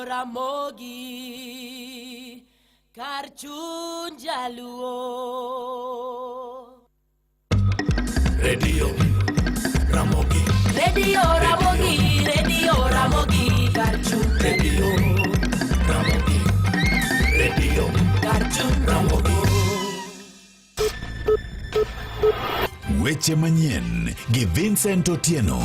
Ramogi kar chuny jaluo. Radio Ramogi. Radio Ramogi, Radio Ramogi kar chuny Radio Ramogi. Radio kar chuny Ramogi. Weche manyien gi Vincent Otieno.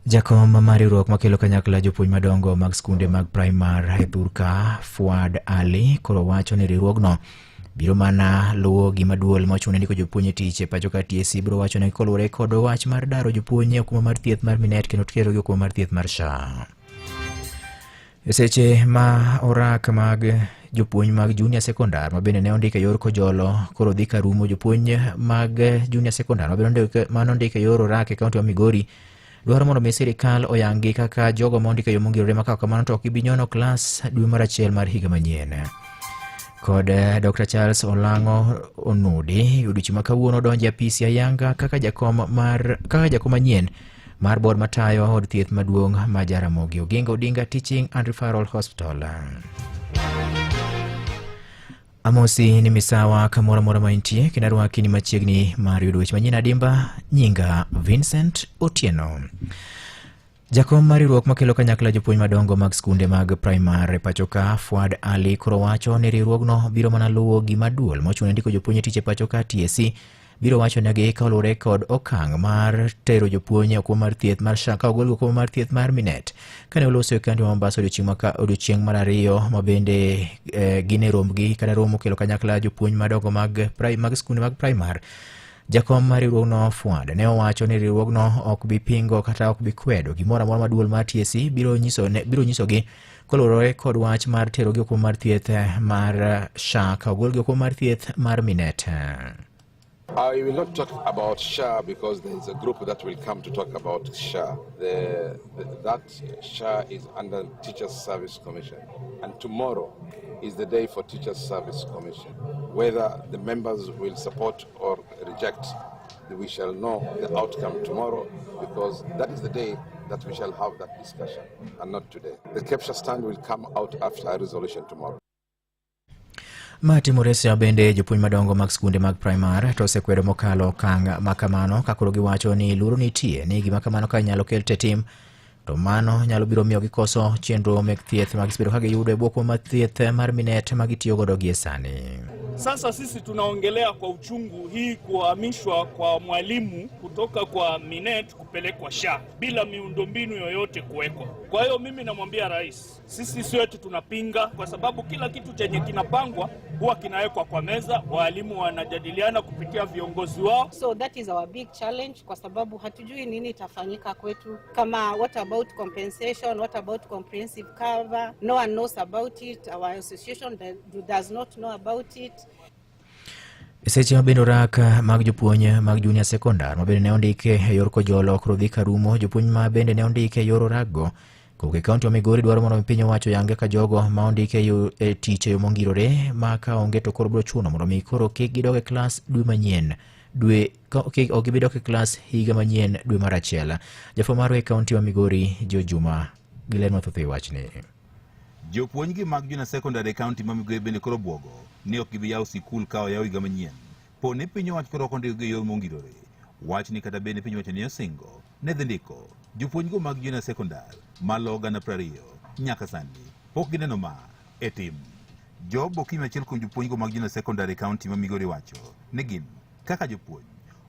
Jakom mar riwruok makelo kanyakla jopuonj madongo mag skunde mag primar e thurka Fuad Ali koro wacho ni riwruogno biro mana luwo gima duol mochung' ne ndiko jopuonj e tich e pacho ka TSC biro wacho ni koluwore kod wach mar daro jopuonj e okumba mar thieth mar Minet kendo terogi e okumba mar thieth mar SHA. E seche ma orak mag jopuonj mag junior secondar ma bende ne ondik e yor kojolo koro dhi ka rumo jopuonj mag junior secondar ma bende mane ondik e yor orak e kaunti ma Migori dwaro mondo mi sirikal oyanggi kaka jogo ma ondik e yo mongirore ma ka kamano to ok gibi nyono klas dwe mar achiel mar higa manyien. Kod Dr. Charles Olang'o Onudi odiochieng' ma kawuono odonjo e apisi ayanga kaka jakom mar kaka jakom manyien mar board matayo od thieth maduong' ma Jaramogi Oginga Odinga Teaching and Referral Hospital. Amosi ni misawa kamoro amora ma intie kendo arwaki ni machiegni mar yudo weche manyien adimba nyinga Vincent Otieno. Jakom mar riwruok makelo kanyakla jopuonj madongo mag skunde mag primar e pachoka Fuad Ali koro wacho ni riwruogno biro mana luwo gima duol mochung' ne ndiko jopuonj e tich e pachoka TSC biro wachonegi ka oluwore kod okang' mar tero jopuonj e okumba mar thieth mar SHA ka ogolgi okumba mar thieth mar Minet. Kane oloso e kaunti ma Mombasa odiochieng' mar ariyo ma bende eh, gin e rombgi kata romo mokelo kanyakla jopuonj madongo mag, mag skunde mag primar Jakom mar riwruogno Fuad ne owacho ni riwruogno ok bi pingo kata ok bi kwedo gimoro amora ma duol mar TSC biro nyiso ne, biro nyisogi koluwore kod wach mar terogi okumba mar thieth mar SHA ka ogolgi okumba mar thieth mar Minet. I will not talk about SHA because there is a group that will come to talk about SHA. That SHA is under Teachers Service Commission. And tomorrow is the day for Teachers Service Commission. Whether the members will support or reject, we shall know the outcome tomorrow because that is the day that we shall have that discussion and not today. The KEPSHA stand will come out after a resolution tomorrow. Ma timore sa bende jopuonj madongo mag skunde mag primar to osekwedo mokalo okang' ma kamano ka koro giwacho ni luoro nitie ni gima kamano ka inyalo kel te tim to mano nyalo biro miyo gikoso chenro mek thieth ma gisebedo ka giyudo e bwo kuom mar thieth mar minet ma gitiyo godo gie sani. Sasa sisi tunaongelea kwa uchungu hii kuhamishwa kwa mwalimu kutoka kwa Minet kupelekwa SHA bila miundombinu yoyote kuwekwa. Kwa hiyo mimi namwambia rais, sisi sio eti tunapinga, kwa sababu kila kitu chenye kinapangwa huwa kinawekwa kwa meza, walimu wanajadiliana kupitia viongozi wao. So that is our big challenge kwa sababu hatujui nini itafanyika kwetu, kama what about compensation, what about comprehensive cover, no one knows about it, our association does not know about it. Seche ma bende orak mag jopuonj mag junior secondar ma bende ne ondik e yor kojolo koro dhi karumo, jopuonj ma bende ne ondik e yor orakgo kowuok e kaunti ma Migori dwaro mondo piny owacho oyang kaka jogo ma ondik e yo- e tich e yo mongirore ma ka onge to koro biro chuno mondo mi koro kik gidog e klas dwe manyien dwe ka- kik ok gibi dok e klas higa manyien dwe mar achiel. Jafwambo marwa e kaunti ma Migori Joe Juma gi ler mathoth e wachni. Jopuonj gi mag junior secondary e kaunti ma Migori bende koro bwogo ni ok gibi yawo sikul ka oyaw higa manyien. Po ni piny owacho koro ok ondikogi e yor mongirore. Wach ni kata bende piny owacho ne osingo ne dhi ndiko jopuonjgo mag junior secondary malo 20,000 nyaka sani pok gineno ma e tim. Job Okinyi achiel kuom jopuonjgo mag junior secondary e kaunti ma Migori wacho ni gin kaka jopuonj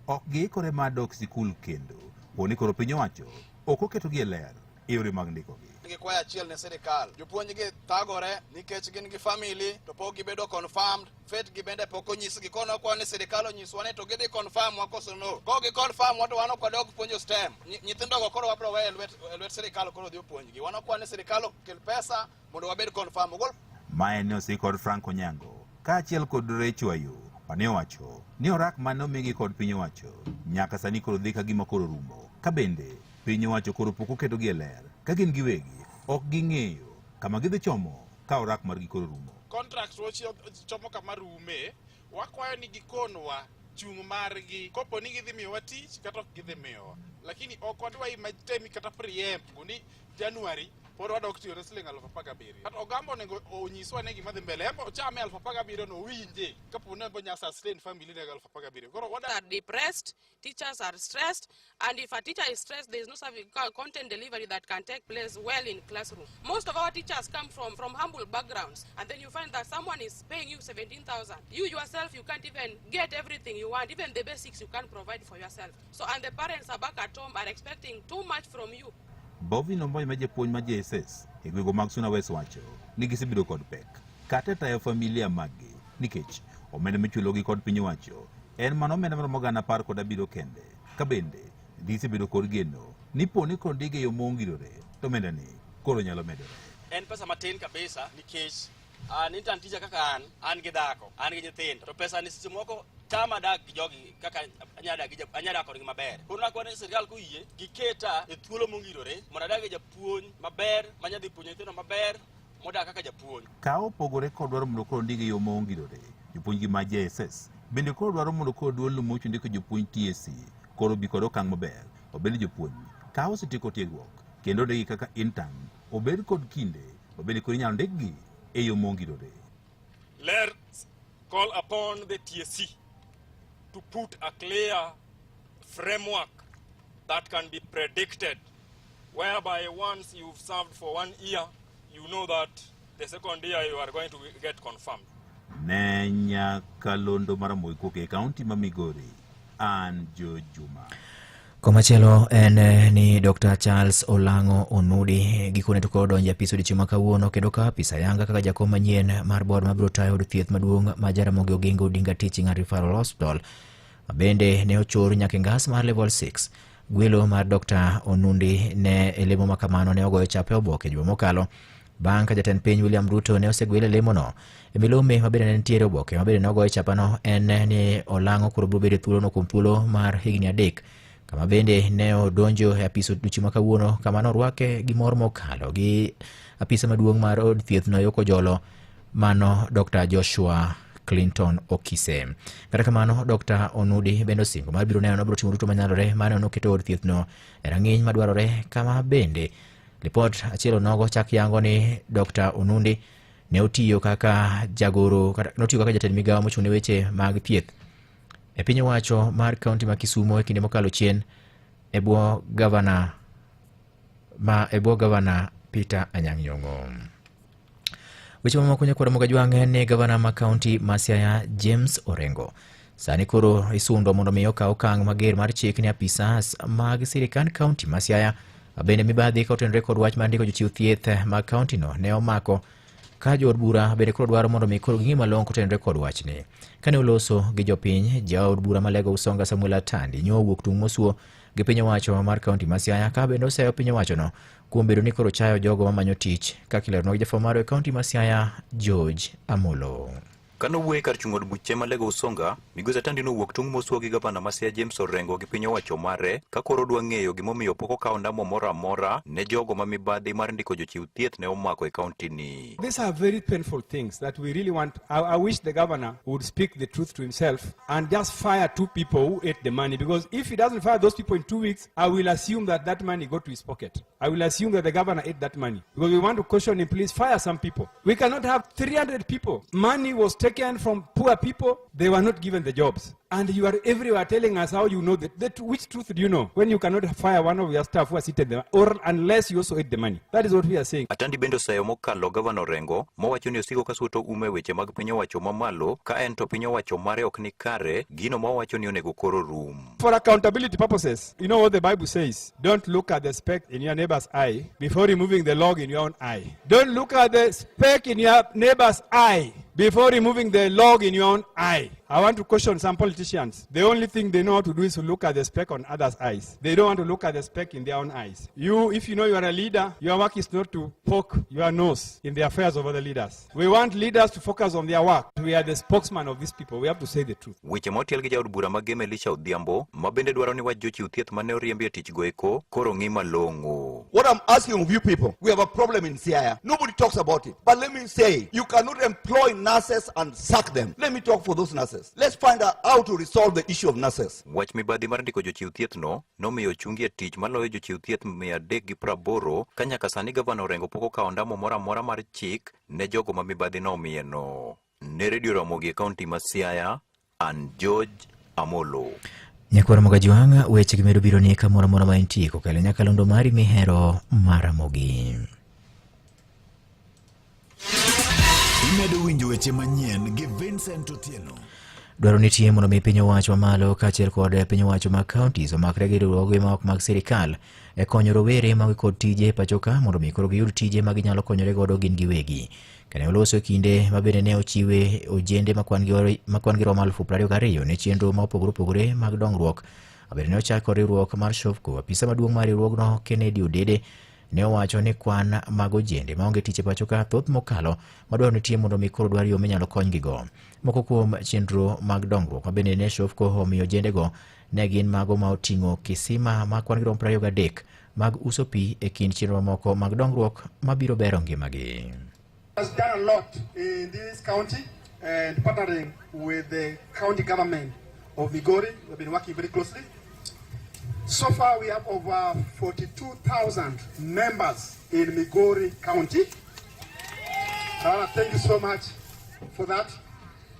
ok giikore mar dok sikul kendo po ni koro piny owacho ok oketogi e ler e yore mag ndikogi. Gi kwayo achiel ne sirikal, jopuonj gi thagore nikech gin gi family to pok gibedo confirmed, fate gi bende pok onyisgi. Koro nokwayo ni sirikal onyiswa ni to gidhi confirm wa koso no. Kok gi confirm wa to wan ok wadog puonjo STEM. Nyithindogo koro wabro weyo e lwet, e lwet sirikal koro dhi opuonjgi. Wan okwayo ni sirikal okel pesa mondo wabed confirm. Ogol Mae ne osi kod Frank Onyango kaachiel kod Rachel Ayo mane owacho ni orak mane omigi kod piny owacho nyaka sani koro dhi ka gima koro rumo ka bende piny owacho koro pok oketogi e ler ka gin giwegi ok ging'eyo kama gidhi chomo ka orak margi koro rumo. Contracts chomo kama rume, wakwayo ni gikonwa chung' margi kopo ni gidhi miyowa tich kata ok gidhi miyowa, lakini ok wadwa temi kata preempt ni January pod wadok tiyo ne siling 17,000. Kata Ogamba onego onyiswa ne gima dhi mbele, en be ochame 17,000 no owinje kapo ni onya sustain family ne 17,000. Koro wada Are depressed, teachers are stressed, and if a teacher is stressed, there is no content delivery that can take place well in classroom. Most of our teachers come from humble backgrounds, and then you find that someone is paying you 17,000. You yourself, you can't even get everything you want, even the basics you can't provide for yourself. So, and the parents are back at home are expecting too much from you. Bovin Omboy ma japuonj ma JSS e gwenge mag Suna West wacho ni gisebedo kod pek kata e tayo familia maggi nikech omenda michulogi kod piny owacho en mana omenda maromo 17,000 kende ka bende gisebedo kod geno ni po ni koro ndike e yo mongirore to omenda ni koro nyalo medore. En pesa matin kabisa nikech an intern teacher kaka an, an gi dhako, an gi nyithindo. To pesa ni seche moko tama dak gi jogi kaka anya dak gi anya dak kodgi maber. Koro nakwayo ni sirkal koyie giketa e thuolo mongirore mondo adag e japuonj maber manya dhi puonjo nyithindo maber modak kaka japuonj. Ka opogore kod dwaro mondo koro ndike e yo mongirore, jopuonjgi ma JSS bende koro dwaro mondo koro duol no mochung' ndiko jopuonj TSC koro bi kod okang' maber obed jopuonj ka osetieko tiegruok kendo ndikgi kaka intern obed kod kinde mabende koro inyalo ndikgi e yo mongirore. Let's call upon the TSC to put a clear framework that can be predicted, whereby once you've served for 1 year, you know that the second year you are going to get confirmed. Ne nyakalondo mar Ramogi kowuok e kaunti ma Migori, an George Juma. Komachielo en ni Dr. Charles Olang'o Onudi gikone to koro donjo e apis odiechieng' ma kawuono kendo ka apis ayanga kaka jakom manyien mar board mabiro tayo od thieth maduong' ma Jaramogi Oginga Odinga Teaching and Referral Hospital ma bende ne ochor nyaka e ngas mar level 6. Gwelo mar Dr. Onundi ne e lemo ma kamano ne ogoyo chap e oboke juma mokalo bang' ka jatend piny William Ruto ne osegwele lemono. E milome ma bende ne nitiere oboke ma bende ne ogoyo chapano en ni Olang'o koro biro bedo e thuolono kuom thuolo mar higni 3 kama bende ne odonjo e apis odiochieng' ma kawuono kama norwake gi mor mokalo gi apisa maduong' mar od thieth no Yoko Jolo mano Dr. Joshua Clinton Okise. Kata kamano Dr. Onudi bende osingo mar biro neno nobiro timo duto manyalore mar neno noketo od thieth no e rang'iny madwarore kama bende lipot achiel onogo chak yango ni Dr. Onundi ne otiyo kaka jagoro kata notiyo kaka jatend migawo mochung' ne weche mag thieth e piny owacho mar kaunti ma Kisumo e kinde mokalo chien e bwo gavana ma e bwo gavana Peter Anyang' Nyong'o. Weche mamoko nyakwar Ramogi Ajwang' en ni gavana ma kaunti ma Siaya James Orengo sani koro isundo mondo mi okaw okang' mager mar chik ne apisas mag sirikand kaunti ma Siaya bende mibadhi ka otenore kod wach mar ndiko jochiw thieth mag kaunti no ne omako ka jood bura bende koro dwaro mondo mi koro ging'e malong'o kotenore kod wachni. Kane oloso gi jopiny, jaod bura malego Usonga Samuel Atandi nyo owuok tung' mosuo gi piny owacho mar kaunti ma Siaya ka bende oseyo piny owachono kuom bedo ni koro chayo jogo mamanyo tich kaka ileronwa gi jafwambo marwa e kaunti ma Siaya George Amolo. Kane owuoyo e kar chung' od buche ma Lego Usonga, Migosi Atandi nowuok tung' mosuo gi gavana ma Siaya James Orengo gi piny owacho mare ka koro odwa ng'eyo gimomiyo pok okawo ndamo moro amora ne jogo ma mibadhi mar ndiko jochiw thieth ne omako e kaunti ni. These are very painful things that we really want. I wish the governor would speak the truth to himself and just fire 2 people who ate the money, because if he doesn't fire those people in 2 weeks, I will assume that that money got to his pocket. I will assume that the governor ate that money, because we want to caution him, please fire some people. We cannot have 300 people. Money was taken from poor people. They were not given the jobs. And you are everywhere telling us how you know that. Which truth do you know when you cannot fire one of your staff who are seated there, or unless you also ate the money? That is what we are saying. Atandi bende oseyo mokalo gavana Orengo mowacho ni osiko ka suto ume weche mag piny owacho mamalo ka en to piny owacho mare ok ni kare, gino ma owacho ni onego koro rum. For accountability purposes, you know what the Bible says? Don't look at the speck in your neighbor's eye before removing the log in your own eye. Don't look at the speck in your neighbor's eye before removing the log in your own eye. I want to caution some politicians. The only thing they know how to do is to look at the speck on others' eyes. They don't want to look at the speck in their own eyes. You, if you know you are a leader, your work is not to poke your nose in the affairs of other leaders. We want leaders to focus on their work. We are the spokesman of these people. We have to say the truth. Weche motiel gi jaod bura ma Gem Elisha Odhiambo ma bende dwaro ni wach jochiw thieth mane oriembi e tich go eko koro ng'i malong'o. What I'm asking of you people, we have a problem in Siaya. Nobody talks about it. But let me say, you cannot employ nurses and sack them. Let me talk for those nurses. Let's find out how to resolve the issue of nurses. Wach mibadhi mar ndiko jochiw thieth no nomiyo ochungi e tich maloyo jochiw thieth 380 ka nyaka sani gavana Orengo pok okawo ondamo moro amora mar chik ne jogo ma mibadhi nomiye no. Ne Redio Ramogi e kaunti ma Siaya, an George Amolo. Nyakwar Ramogi Ajwang', weche gi medo biro ni kamoro amora ma intie kokalo e nyakalondo mari mihero mar Ramogi. Imedo winjo weche manyien gi Vincent Otieno. Dwaro nitie mondo mi piny owacho mamalo kaachiel kod piny owacho mag counties omakre gi riwruoge ma ok mag sirikal e konyo rowere maonge kod tije e pacho ka mondo mi koro giyud tije ma ginyalo konyore godo gin giwegi. Kane oloso e kinde ma bende ne ochiwe ojende ma kwan gi romo 22,000 ne chenro ma opogore opogore mag dongruok, bende ne ochak kod riwruok mar Shofco. Apisa maduong' mar riwruogno Kennedy Odede ne owacho ni kwan mag ojende maonge tich e pacho ka thoth mokalo madwaro nitie mondo mi koro dwar yo minyalo konygigo. Moko kuom chenro mag dongruok ma bende ne Shofco omiyo ojendego ne gin mago ma oting'o kisima ma kwan gi romo 23 mag uso pi e kind chenro mamoko mag dongruok mabiro bero ngimagi. Has done a lot in this county and partnering with the county government of Migori. We've been working very closely. So far, we have over 42,000 members in Migori County. Thank you so much for that.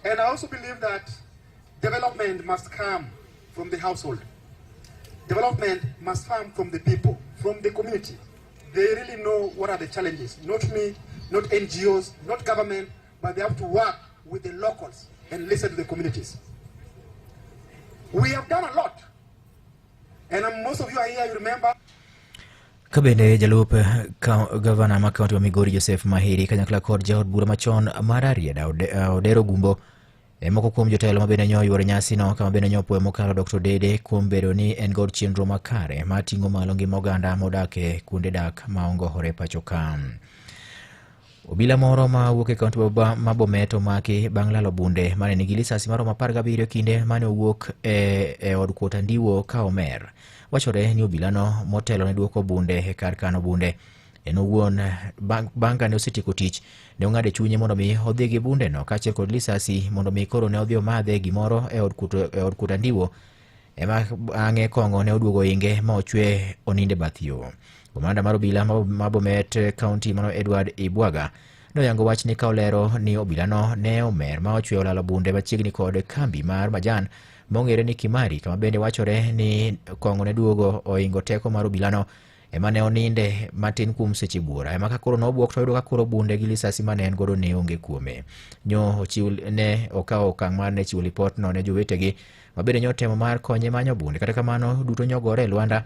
And I also believe that development must come from the household. Development must come from the people, from the community. They really know what are the challenges. Not me, not NGOs, not government, but they have to work with the locals and listen to the communities. We have done a lot. And most of you are here, you remember. Ka bende jalup gavana ma kaunti ma Migori Joseph Mahiri kanyakla kod jaod bura machon mar Rarieda Odero Gumbo e moko kuom jotelo ma bende nyo yuoro nyasino kama bende nyo puoyo mokalo Dr. Dede kuom bedo ni en kod chenro makare mar ting'o malo ngima oganda modak e kuonde dak ma ongohore pacho ka. Obila moro ma wuok e kaunti ma Bomet omaki bang' lalo bunde mane nigi lisasi maromo 17 kinde mane owuok e od kuot andiwo ka omer. Wachore ni obilano motelo ne duoko bunde e kar kano bunde en owuon bang' kane osetieko tich ne ong'ado e chunye mondo mi odhi gi bundeno kaachiel kod lisasi mondo mi koro ne odhi omadhe gimoro e od kuot andiwo ema bang'e kong'o ne oduogo inge ma ochwe oninde bath yo. Komanda mar obila ma Bomet County mano Edward Ibwaga noyango wachni ka olero ni obilano ne omer ma ochwe olalo bunde machiegni kod kambi mar majan mong'ere ni Kimari kama bende wachore ni kong'o ne duogo oingo teko mar obilano ema ne oninde matin kuom seche buora ema ka koro nobuok to oyudo ka koro bunde gi lisasi mane en godo ne onge kuome. Nyo ochiw ne okawo okang' mar ne chiwo lipot no ne jowetegi ma bende nyo temo mar konye manyo bunde kata kamano duto nyogore e lwanda.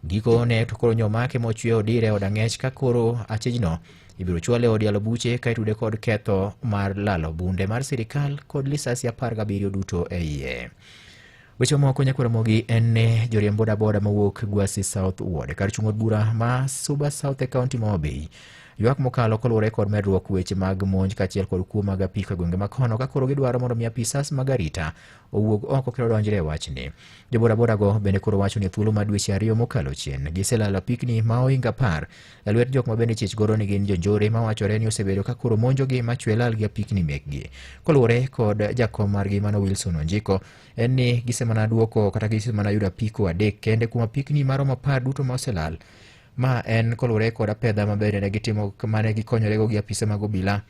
Giko ne to koro nyomake mochwe odire od ang'ech ka koro achijno ibiro chwale od yalo buche ka itude kod ketho mar lalo bunde mar sirikal kod lisasi 17 duto e iye. Weche mamoko nyakwar Ramogi en ni joriemb bodaboda mawuok Gwasi South Ward kar chung' od bura ma Suba South e kaunti ma Homabay ywak mokalo koluwore kod medruok weche mag monj kaachiel kod kuo mag apiko e gwenge ma kono ka koro gidwaro mondo mi apisas mag arita owuog oko kendo odonjre e wachni. Jobodaboda go bende koro wacho ni thuolo mar dweche 2 mokalo chien giselalo apikni ma ohingo 10 e lwet jok ma bende chich godo ni gin jonjore ma wachore ni osebedo ka koro monjogi ma chwe lal gi apikni mekgi. Koluwore kod jakom margi mano Wilson Onjiko en ni gisemana duoko kata gisemana yudo apiko 3 kende kuom apikni maromo 10 duto ma oselal. Ma en koluwore kod apedha ma bende ne gitimo mane gikonyorego gi apise mag obila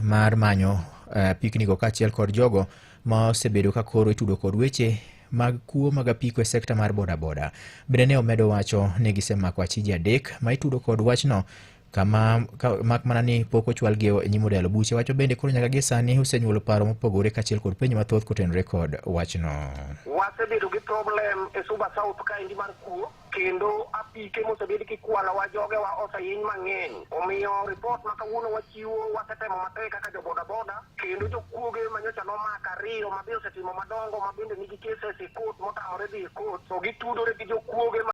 mar manyo apiknigo kaachiel kod jogo ma osebedo ka koro itudo kod weche mag kuo mag apiko e sekta mar bodaboda. Bende ne omedo wacho ni gisemako achije 3 ma itudo kod wachno Kama mak mana ni pok ochwalgi e nyim od yalo buche. Wacho bende koro nyaka gi sani osenyuolo paro mopogore kaachiel kod penjo mathoth kotenore kod wachno. Wasebedo gi problem e Suba South kaendi mar kuo kendo apike mosebed kikwalowa jogewa osehiny mang'eny. Omiyo report ma kawuono wachiwo wasetemo matek kaka jo bodaboda kendo jokuoge manyocha nomak ariyo ma be osetimo madongo ma bende nigi cases e court motamore dhi e court to gitudore gi jokuoge.